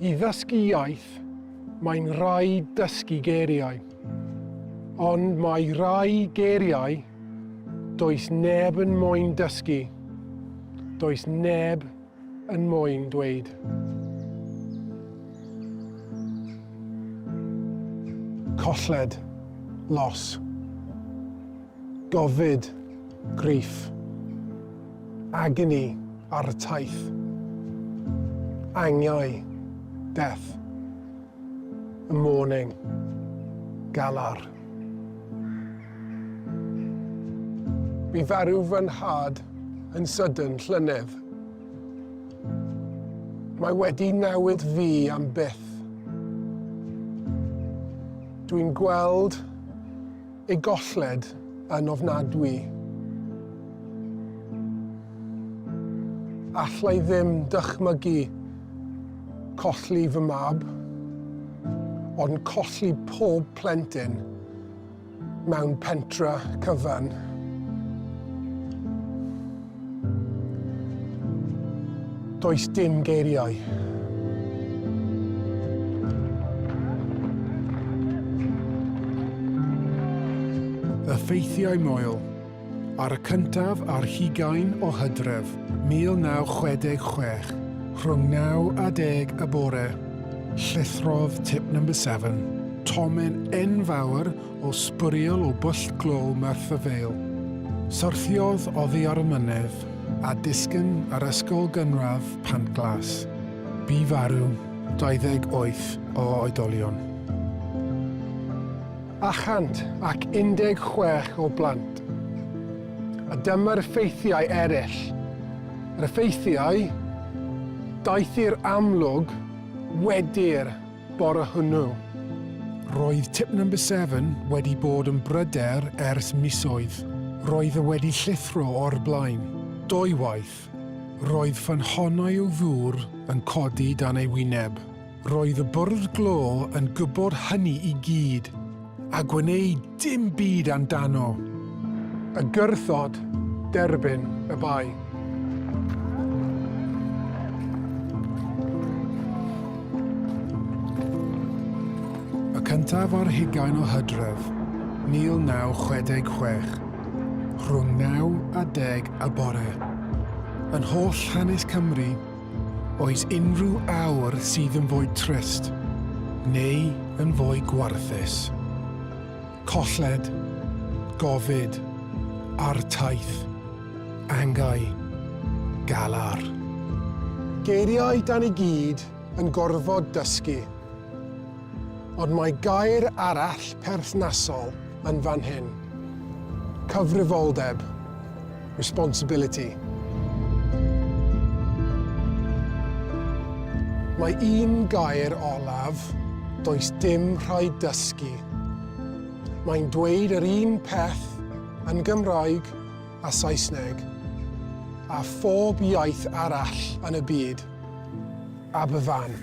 I ddysgu iaith, mae'n rhaid dysgu geiriau. Ond mae rhai geiriau does neb yn moyn dysgu, does neb yn moyn dweud. Colled, loss. Gofid, grief. Agony, artaith. Angau, death. Y mourning, galar. Bu farw fy nhad yn sydyn llynedd. Mae wedi newid fi am byth. Dwi'n gweld ei golled yn ofnadwy. Alla i ddim dychmygu colli fy mab, ond colli pob plentyn mewn pentra cyfan. Does dim geiriau. Y ffeithiau moel. Ar y cyntaf ar hugain o Hydref 1966, rhwng 9 a deg y bore, llithrodd Tip Number Seven, tomen enfawr o sbwriel o bwll glo Merthyr Vale. Syrthiodd oddi ar y mynydd a disgyn ar Ysgol Gynradd Pantglas. Bu farw 28 o oedolion. A 116 o blant. A dyma'r effeithiau eraill. Yr effeithiau daeth i'r amlwg wedi'r bore hwnnw. Roedd Tip Number Seven wedi bod yn bryder ers misoedd. Roedd e wedi llithro o'r blaen, dwywaith. Roedd ffynhonnau o ddŵr yn codi dan ei wyneb. Roedd y bwrdd glo yn gwybod hynny i gyd, a gwneud dim byd amdano. A gwrthod derbyn y bai. Y cyntaf ar hugain o Hydref 1966, rhwng 9 a deg y bore. Yn holl hanes Cymru, Oes unrhyw awr sydd yn fwy trist, neu yn fwy gwarthus? Colled, gofid, artaith, angau, galar. Geiriau 'dan ni gyd yn gorfod dysgu. Ond mae gair arall perthnasol yn fan hyn. Cyfrifoldeb. Responsibility. Mae un gair olaf, does dim rhaid dysgu. Mae'n dweud yr un peth yn Gymraeg a Saesneg, a phob iaith arall yn y byd. Aberfan.